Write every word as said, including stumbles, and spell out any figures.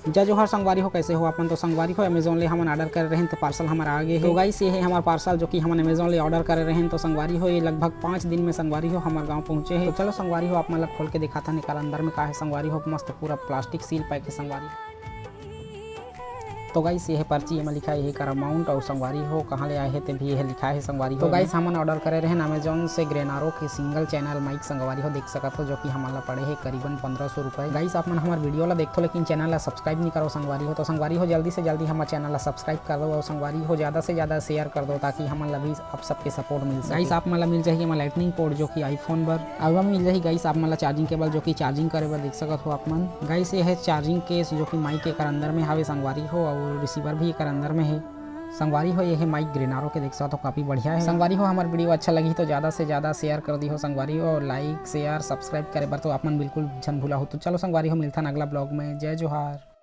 जय जोहार संगवारी हो, कैसे हो आप मन? तो संगवारी हो, Amazon ले हमन order करे रहेन, तो parcel हमर आ गे हे। तो guys, ये हे हमर parcel, जो कि हमन Amazon ले order करे रहेन। तो संगवारी हो, ये लगभग पाँच दिन में संगवारी हो हमर गांव पहुंचे हे। तो चलो संगवारी हो, आप मन ला खोल के दिखाथन एकर अंदर में का हे संगवारी हो। मस्त पूरा plastic seal pack हे संगवारी। तो guys, ये हे पर्ची, एमा लिखा हे एकर amount अउ संगवारी हो कहाँ ले आए हे ते भी ये लिखा हे संगवारी हो। तो guys, हमन order करे रहेन Amazon से Grenaro के single channel mic संगवारी हो, देख सकत हो, जो कि हमन ला पड़े हे करीबन पन्द्रह सौ रुपए। Guys, आप मन हमर video ला देखथो लेकिन channel ला subscribe नहीं करो संगवारी हो। तो संगवारी हो, जल्दी से जल्दी हमर channel ला subscribe कर दो अउ संगवारी हो, ज्यादा से ज्यादा share कर दो, ताकि हमन ला भी आप सबके support मिल सके। Guys, आप मन ला मिल जाही एमा lightning port, जो कि iPhone बर, अउ एमा मिल जाही guys आप मन ला charging cable, जो कि charging करे बर देख सकत हो आप मन। Guys, ये हे charging case, जो कि mic एकर अंदर में हावे संगवारी हो, अउ receiver भी एकर अंदर में हे संगवारी हो। ये हे mic Grenaro के, देख सकत हो काफी बढ़िया हे संगवारी हो। हमर video अच्छा लगही तो ज्यादा से ज्यादा share कर दिहो संगवारी हो, अउ like, share, subscribe करे बर तो आप मन बिल्कुल झन भूला हो। तो चलो संगवारी हो, मिलथन अगला vlog में। जय जोहार।